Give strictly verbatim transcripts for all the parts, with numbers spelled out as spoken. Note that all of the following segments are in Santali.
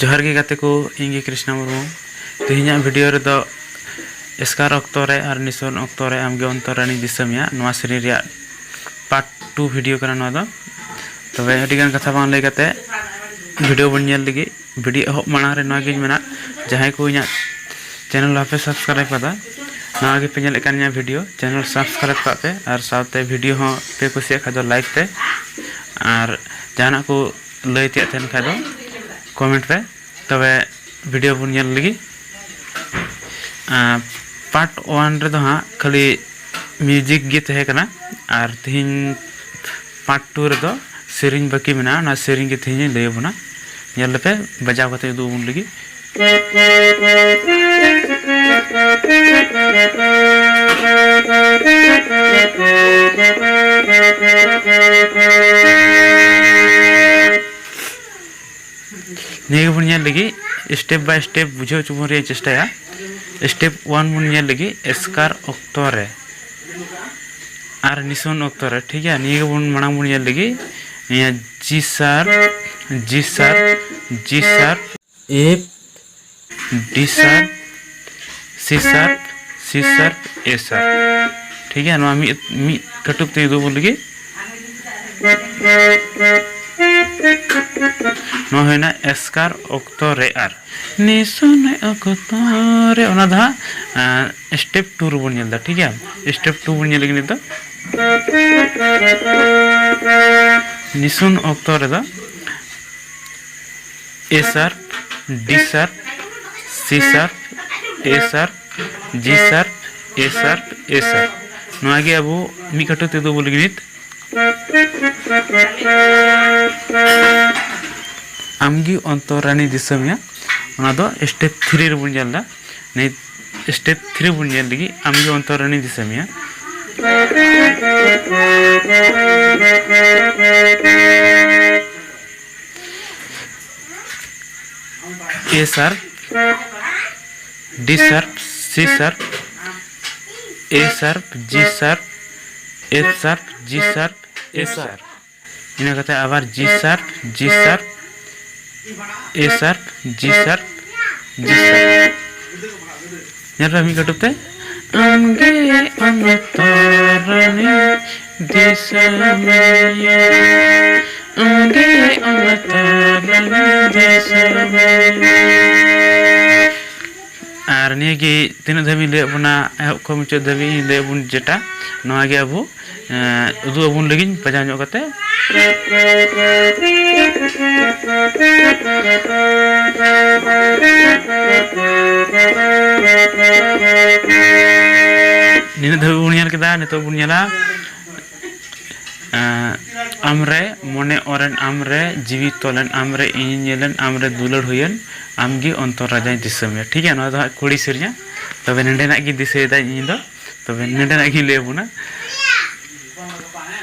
ᱡᱚᱦᱟᱨ ᱜᱮ ᱜᱟᱛᱮ ᱠᱚ, ᱤᱧ ᱜᱮ ᱠᱨᱤᱥᱱᱟ ᱢᱩᱨᱢᱩ᱾ ᱛᱮᱦᱮᱧᱟᱜ ᱵᱷᱤᱰᱤᱭᱳ ᱨᱮᱫᱚ ᱮᱥᱠᱟᱨ ᱚᱠᱛᱚ ᱨᱮ ᱟᱨ ᱱᱤᱥᱩᱱ ᱚᱠᱛᱚ ᱨᱮ ᱟᱢᱜᱮ ᱚᱱᱛᱚᱨ ᱨᱟᱱᱤ ᱫᱤᱥᱟᱹᱢ ᱭᱟ, ᱱᱚᱣᱟ ᱥᱮᱨᱮᱧ ᱨᱮᱭᱟᱜ ᱯᱟᱨᱴ ᱴᱩ ᱵᱷᱤᱰᱤᱭᱳ ᱠᱟᱱᱟ ᱱᱚᱣᱟ ᱫᱚ᱾ ᱛᱚᱵᱮ ᱟᱹᱰᱤᱜᱟᱱ ᱠᱟᱛᱷᱟ ᱵᱟᱝ ᱞᱟᱹᱭ ᱠᱟᱛᱮ ᱵᱷᱤᱰᱤᱭᱳ ᱵᱚᱱ ᱧᱮᱞ ᱞᱮᱜᱮ᱾ ᱵᱷᱤᱰᱤᱭᱳ ᱮᱦᱚᱵ ᱢᱟᱲᱟᱝ ᱨᱮ ᱱᱚᱣᱟ ᱜᱤᱧ ᱢᱮᱱᱟ, ᱡᱟᱦᱟᱸᱭ ᱠᱚ ᱤᱧᱟᱹᱜ ᱪᱮᱱᱮᱞ ᱵᱟᱯᱮ ᱥᱟᱵᱥᱠᱨᱟᱭᱤᱵ ᱠᱟᱫᱟ, ᱱᱟᱣᱟ ᱜᱮᱯᱮ ᱧᱮᱞᱮᱫ ᱠᱟᱱ ᱤᱧᱟᱹᱜ ᱵᱷᱤᱰᱤᱭᱳ, ᱪᱮᱱᱮᱞ ᱥᱟᱵᱥᱠᱨᱟᱭᱤᱵ ᱠᱟᱜ ᱯᱮ᱾ ᱟᱨ ᱥᱟᱶᱛᱮ ᱵᱷᱤᱰᱤᱭᱳ ᱦᱚᱸ ᱯᱮ ᱠᱩᱥᱤᱭᱟᱜ ᱠᱷᱟᱡ ᱫᱚ ᱞᱟᱭᱤᱠ ᱯᱮ, ᱟᱨ ᱡᱟᱦᱟᱱᱟᱜ ᱠᱚ ᱞᱟᱹᱭ ᱛᱮᱭᱟᱜ ᱛᱟᱦᱮᱱ ᱠᱷᱟᱡ ᱫᱚ ᱠᱚᱢᱮᱱᱴ ᱯᱮ᱾ ᱛᱚᱵᱮ ᱵᱷᱤᱰᱤᱭᱳ ᱵᱚᱱ ᱧᱮᱞ ᱞᱮᱜᱮ᱾ ᱯᱟᱨᱴ ᱳᱣᱟᱱ ᱨᱮᱫᱚ ᱦᱟᱸᱜ ᱠᱷᱟᱹᱞᱤ ᱢᱤᱣᱡᱤᱠ ᱜᱮ ᱛᱟᱦᱮᱸ ᱠᱟᱱᱟ, ᱟᱨ ᱛᱮᱦᱮᱧ ᱯᱟᱨᱴ ᱴᱩ ᱨᱮᱫᱚ ᱥᱮᱨᱮᱧ ᱵᱟᱹᱠᱤ ᱢᱮᱱᱟᱜᱼᱟ᱾ ᱚᱱᱟ ᱥᱮᱨᱮᱧ ᱜᱮ ᱛᱮᱦᱮᱧ ᱤᱧ ᱞᱟᱹᱭ ᱟᱵᱚᱱᱟ᱾ ᱧᱮᱞ ᱞᱮᱯᱮ, ᱵᱟᱡᱟᱣ ᱠᱟᱛᱮ ᱩᱫᱩᱜ ᱟᱵᱚᱱ ᱞᱟᱹᱜᱤᱫ᱾ ᱱᱤᱭᱟᱹ ᱜᱮᱵᱚᱱ ᱧᱮᱞ ᱞᱟᱹᱜᱤᱫ, ᱥᱴᱮᱯ ᱵᱟᱭ ᱥᱴᱮᱯ ᱵᱩᱡᱷᱟᱹᱣ ᱦᱚᱪᱚ ᱵᱚᱱ ᱨᱮᱭᱟᱜ ᱤᱧ ᱪᱮᱥᱴᱟᱭᱟ᱾ ᱥᱴᱮᱯ ᱳᱣᱟᱱ ᱵᱚᱱ ᱧᱮᱞ ᱞᱟᱹᱜᱤᱫ, ᱮᱥᱠᱟᱨ ᱚᱠᱛᱚ ᱨᱮ ᱟᱨ ᱱᱤᱥᱩᱱ ᱚᱠᱛᱚ ᱨᱮ, ᱴᱷᱤᱠ ᱜᱮᱭᱟ᱾ ᱱᱤᱭᱟᱹ ᱜᱮᱵᱚᱱ ᱢᱟᱲᱟᱝ ᱵᱚᱱ ᱧᱮᱞ ᱞᱟᱹᱜᱤᱫ, ᱱᱤᱭᱟᱹ ᱡᱤ ᱥᱟᱨ, ᱡᱤ ᱥᱟᱨ, ᱡᱤ ᱥᱟᱨ, ᱮᱯᱷ, ᱰᱤ ᱥᱟᱨᱯ, ᱥᱤ ᱥᱟᱨᱯ, ᱥᱤ ᱥᱟᱨᱯ, ᱮ ᱥᱟᱨᱯ᱾ ᱴᱷᱤᱠ ᱜᱮᱭᱟ, ᱱᱚᱣᱟ ᱢᱤᱫ, ᱢᱤᱫ ᱠᱟᱹᱴᱩᱵ ᱛᱮ ᱩᱫᱩᱜ ᱵᱚᱱ ᱞᱟᱹᱜᱤᱫ᱾ ᱱᱚᱣᱟ ᱦᱩᱭᱱᱟ ᱮᱥᱠᱟᱨ ᱚᱠᱛᱚ ᱨᱮ ᱟᱨ ᱱᱤᱥᱩᱱ ᱚᱠᱛᱚ ᱨᱮ, ᱚᱱᱟ ᱫᱚ ᱦᱟᱸᱜ, ᱟᱸ, ᱥᱴᱮᱯ ᱴᱩ ᱨᱮᱵᱚᱱ ᱧᱮᱞ ᱮᱫᱟ, ᱴᱷᱤᱠ ᱜᱮᱭᱟ? ᱥᱴᱮᱯ ᱴᱩ ᱵᱚᱱ ᱧᱮᱞ ᱞᱟᱹᱜᱤᱫ ᱱᱤᱛᱚᱜ᱾ ᱱᱤᱥᱩᱱ ᱚᱠᱛᱚ ᱨᱮᱫᱚ ᱮ ᱥᱟᱨᱯ, ᱰᱤ ᱥᱟᱨᱯ, ᱥᱤ ᱥᱟᱨᱯ, ᱮ ᱥᱟᱨᱯ, ᱡᱤ ᱥᱟᱨᱯ, ᱮ ᱥᱟᱨᱯ, ᱮ ᱥᱟᱨᱯ᱾ ᱱᱚᱣᱟ ᱜᱮ ᱟᱵᱚ ᱢᱤᱫ ᱠᱟᱹᱴᱩᱵ ᱛᱮ ᱩᱫᱩᱜ ᱵᱚᱱ ᱞᱟᱹᱜᱤᱫ ᱱᱤᱛ᱾ ᱟᱢᱜᱮ ᱚᱱᱛᱚᱨ ᱨᱟᱱᱤ ᱫᱤᱥᱟᱹᱢ ᱭᱟ, ᱚᱱᱟ ᱫᱚ ᱥᱴᱮᱯ ᱛᱷᱨᱤ ᱨᱮᱵᱚᱱ ᱧᱮᱞ ᱮᱫᱟ᱾ ᱱᱤᱛ ᱥᱴᱮᱯ ᱛᱷᱨᱤ ᱵᱚᱱ ᱧᱮᱞ ᱞᱟᱹᱜᱤᱫ, ᱟᱢᱜᱮ ᱚᱱᱛᱚᱨ ᱨᱟᱱᱤ ᱫᱤᱥᱟᱹᱢ ᱭᱟ᱾ ᱮ ᱥᱟᱨᱯ, ᱰᱤ ᱥᱟᱨᱯ, ᱥᱤ ᱥᱟᱨᱯ, ᱮ ᱥᱟᱨᱯ, ᱡᱤ ᱥᱟᱨᱯ, ᱮᱯᱷ ᱥᱟᱨᱯ, ᱡᱤ ᱥᱟᱨᱯ, ᱮ ᱥᱟᱨᱯ᱾ ᱤᱱᱟᱹ ᱠᱟᱛᱮ ᱟᱵᱟᱨ ᱡᱤ sharp, G sharp, A sharp, G sharp, G sharp. ᱧᱮᱞ ᱯᱮ ᱢᱤᱫ ᱠᱟᱹᱴᱩᱵ ᱛᱮ, ᱟᱢᱜᱮ ᱚᱱᱟᱛᱚ ᱨᱟᱱᱤ ᱫᱤᱥᱚᱢᱤᱭᱟᱹ, ᱟᱢᱜᱮ ᱚᱱᱟᱛᱚ ᱨᱟᱱᱤ ᱫᱤᱥᱚᱢᱤᱭᱟᱹ᱾ ᱟᱨ ᱱᱤᱭᱟᱹ ᱜᱮ ᱛᱤᱱᱟᱹᱜ ᱫᱷᱟᱹᱵᱤᱡ ᱤᱧ ᱞᱟᱹᱭᱟᱫ ᱵᱚᱱᱟ, ᱮᱦᱚᱵ ᱠᱷᱚᱱ ᱢᱩᱪᱟᱹᱫ ᱫᱷᱟᱹᱵᱤᱡ ᱤᱧ ᱞᱟᱹᱭᱟᱫ ᱵᱚᱱ ᱡᱮᱴᱟ, ᱱᱚᱣᱟ ᱜᱮ ᱟᱵᱚ ᱮᱸ, ᱩᱫᱩᱜ ᱟᱵᱚᱱ ᱞᱟᱹᱜᱤᱫ ᱯᱟᱸᱡᱟ ᱧᱚᱜ ᱠᱟᱛᱮ᱾ ᱱᱤᱱᱟᱹᱜ ᱫᱷᱟᱹᱵᱤᱡ ᱵᱚᱱ ᱧᱮᱞ ᱠᱮᱫᱟ᱾ ᱱᱤᱛᱚᱜ ᱵᱚᱱ ᱧᱮᱞᱟ, ᱮᱸ, ᱟᱢᱨᱮ ᱢᱚᱱᱮ ᱚᱨᱮᱱ, ᱟᱢᱨᱮ ᱡᱤᱣᱤ ᱛᱚᱞᱮᱱ, ᱟᱢᱨᱮ ᱤᱧᱤᱧ ᱧᱮᱞᱮᱱ, ᱟᱢᱨᱮ ᱫᱩᱞᱟᱹᱲ ᱦᱩᱭᱮᱱ, ᱟᱢᱜᱮ ᱚᱱᱛᱚᱨ ᱨᱟᱡᱟᱧ ᱫᱤᱥᱚᱢᱮᱭᱟ᱾ ᱴᱷᱤᱠ ᱜᱮᱭᱟ, ᱱᱚᱣᱟ ᱫᱚ ᱦᱟᱸᱜ ᱠᱩᱲᱤ ᱥᱮᱨᱮᱧᱟ᱾ ᱛᱚᱵᱮ ᱱᱚᱸᱰᱮᱱᱟᱜ ᱜᱮ ᱫᱤᱥᱟᱹᱭᱮᱫᱟ ᱤᱧ ᱫᱚ᱾ ᱛᱚᱵᱮ ᱱᱚᱸᱰᱮᱱᱟᱜ ᱜᱤᱧ ᱞᱟᱹᱭ ᱟᱵᱚᱱᱟ᱾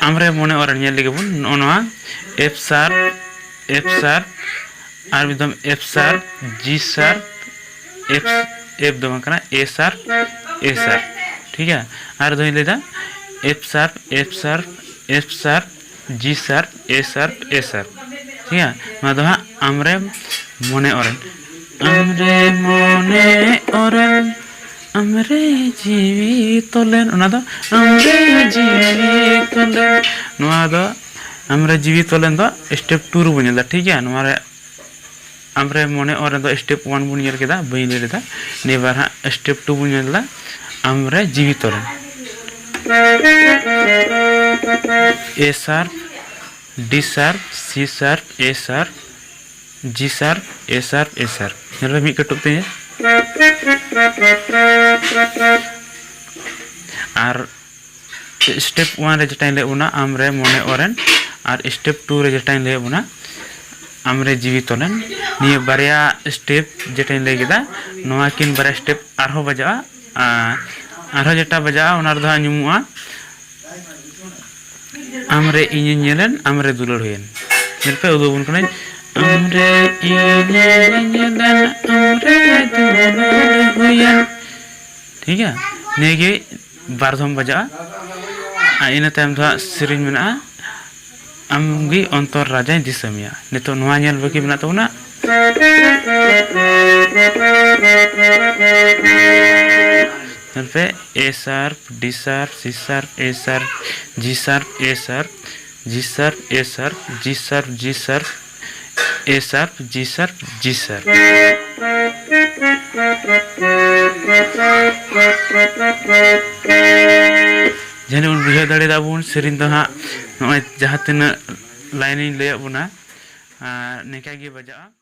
ᱟᱢᱨᱮ ᱢᱚᱱᱮ ᱚᱨ ᱧᱮᱞ ᱞᱮᱜᱮ ᱵᱚᱱ, ᱱᱚᱜᱼᱚ ᱱᱚᱣᱟ F sharp, F sharp, ᱟᱨ ᱢᱤᱫ ᱫᱚᱢ F sharp, G sharp, F, F ᱫᱚ ᱵᱟᱝ ᱠᱟᱱᱟ, A sharp, A sharp᱾ ᱴᱷᱤᱠ ᱜᱮᱭᱟ, ᱟᱨ ᱫᱚᱧ ᱞᱟᱹᱭᱫᱟ F sharp, F sharp, F sharp, G sharp, A sharp, A sharp᱾ ᱴᱷᱤᱠ ᱜᱮᱭᱟ, ᱱᱚᱣᱟ ᱫᱚ ᱦᱟᱸᱜ ᱟᱢᱨᱮ ᱢᱚᱱᱮ ᱚᱨᱮᱱ, ᱟᱢᱨᱮ ᱢᱚᱱᱮ ᱚᱨᱮᱱ, ᱟᱢᱨᱮ ᱡᱤᱣᱤ ᱛᱚᱞᱮᱱ, ᱚᱱᱟ ᱫᱚ ᱟᱢᱨᱮ ᱡᱤᱣᱤ ᱛᱚᱞᱮᱱ, ᱱᱚᱣᱟ ᱫᱚ ᱟᱢᱨᱮ ᱡᱤᱣᱤ ᱛᱚᱞᱮᱱ ᱫᱚ step two ᱨᱮᱵᱚᱱ ᱧᱮᱞ ᱮᱫᱟ᱾ ᱴᱷᱤᱠ ᱜᱮᱭᱟ, ᱱᱚᱣᱟ ᱨᱮ ᱟᱢᱨᱮ ᱢᱚᱱᱮ ᱚᱨ ᱨᱮᱫᱚ step one ᱵᱚᱱ ᱧᱮᱞ ᱠᱮᱫᱟ, ᱵᱟᱹᱧ ᱞᱟᱹᱭ ᱞᱮᱫᱟ᱾ ᱱᱤᱭᱟᱹ ᱵᱟᱨ ᱦᱟᱸᱜ step two ᱵᱚᱱ ᱧᱮᱞ ᱮᱫᱟ, ᱟᱢᱨᱮ ᱡᱤᱣᱤ ᱛᱚᱞᱮᱱ᱾ A sharp, D sharp, C sharp, A sharp, G sharp, A sharp, A sharp᱾ ᱧᱮᱞ ᱯᱮ ᱢᱤᱫ ᱠᱟᱹᱴᱩᱵ ᱛᱮ᱾ ᱟᱨ step one ᱨᱮ ᱡᱮᱴᱟᱧ ᱞᱟᱹᱭ ᱵᱚᱱᱟ ᱟᱢᱨᱮ ᱢᱚᱱᱮ ᱚᱨᱮᱱ, ᱟᱨ step two ᱨᱮ ᱡᱮᱴᱟᱧ ᱞᱟᱹᱭ ᱵᱚᱱᱟ ᱟᱢᱨᱮ ᱡᱤᱣᱤ ᱛᱚᱞᱮᱱ᱾ ᱱᱤᱭᱟᱹ ᱵᱟᱨᱭᱟ step ᱡᱮᱴᱟᱧ ᱞᱟᱹᱭ ᱠᱮᱫᱟ, ᱱᱚᱣᱟ ᱠᱤᱱ ᱵᱟᱨᱭᱟ step ᱟᱨᱦᱚᱸ ᱵᱟᱡᱟᱜᱼᱟ᱾ ᱟᱨ ᱟᱨᱦᱚᱸ ᱡᱮᱴᱟ ᱵᱟᱡᱟᱜᱼᱟ, ᱚᱱᱟ ᱨᱮᱫᱚ ᱦᱟᱸᱜ ᱧᱩᱢᱩᱜᱼᱟ ᱟᱢᱨᱮ ᱤᱧᱤᱧ ᱧᱮᱞᱮᱱ, ᱟᱢᱨᱮ ᱫᱩᱞᱟᱹᱲ ᱦᱩᱭᱮᱱ᱾ ᱧᱮᱞ ᱯᱮ, ᱩᱫᱩᱜ ᱟᱵᱚᱱ ᱠᱟᱹᱱᱟᱹᱧ᱾ ᱟᱢᱨᱮ ᱤᱧᱤᱧ ᱧᱮᱞᱮᱱ, ᱟᱢᱨᱮ ᱫᱩᱞᱟᱹᱲ ᱦᱩᱭᱮᱱ᱾ ᱴᱷᱤᱠ ᱜᱮᱭᱟ, ᱱᱤᱭᱟᱹ ᱜᱮ ᱵᱟᱨ ᱫᱷᱚᱢ ᱵᱟᱡᱟᱜᱼᱟ᱾ ᱟᱨ ᱤᱱᱟᱹ ᱛᱟᱭᱚᱢ ᱫᱚ ᱦᱟᱸᱜ ᱥᱮᱨᱮᱧ ᱢᱮᱱᱟᱜᱼᱟ, ᱟᱢᱜᱮ ᱚᱱᱛᱚᱨ ᱨᱟᱡᱟᱧ ᱫᱤᱥᱚᱢᱮᱭᱟ᱾ ᱱᱤᱛᱚᱜ ᱱᱚᱣᱟ ᱧᱮᱞ ᱵᱟᱹᱠᱤ ᱢᱮᱱᱟᱜ ᱛᱟᱵᱚᱱᱟ, ᱧᱮᱞ ᱯᱮ, A sharp, D sharp, C sharp, A sharp, G sharp, A sharp, G sharp, A sharp, G sharp, G sharp, A sharp, G sharp, G sharp. ᱡᱟᱹᱱᱤᱡ ᱵᱚᱱ ᱵᱩᱡᱷᱟᱹᱣ ᱫᱟᱲᱮᱭᱟᱫᱟ ᱵᱚᱱ, ᱥᱮᱨᱮᱧ ᱫᱚ ᱦᱟᱸᱜ ᱱᱚᱜᱼᱚᱭ ᱡᱟᱦᱟᱸ ᱛᱤᱱᱟᱹᱜ line ᱤᱧ ᱞᱟᱹᱭᱟᱫ ᱵᱚᱱᱟ, ᱟᱨ ᱱᱤᱝᱠᱟ ᱜᱮ ᱵᱟᱡᱟᱜᱼᱟ᱾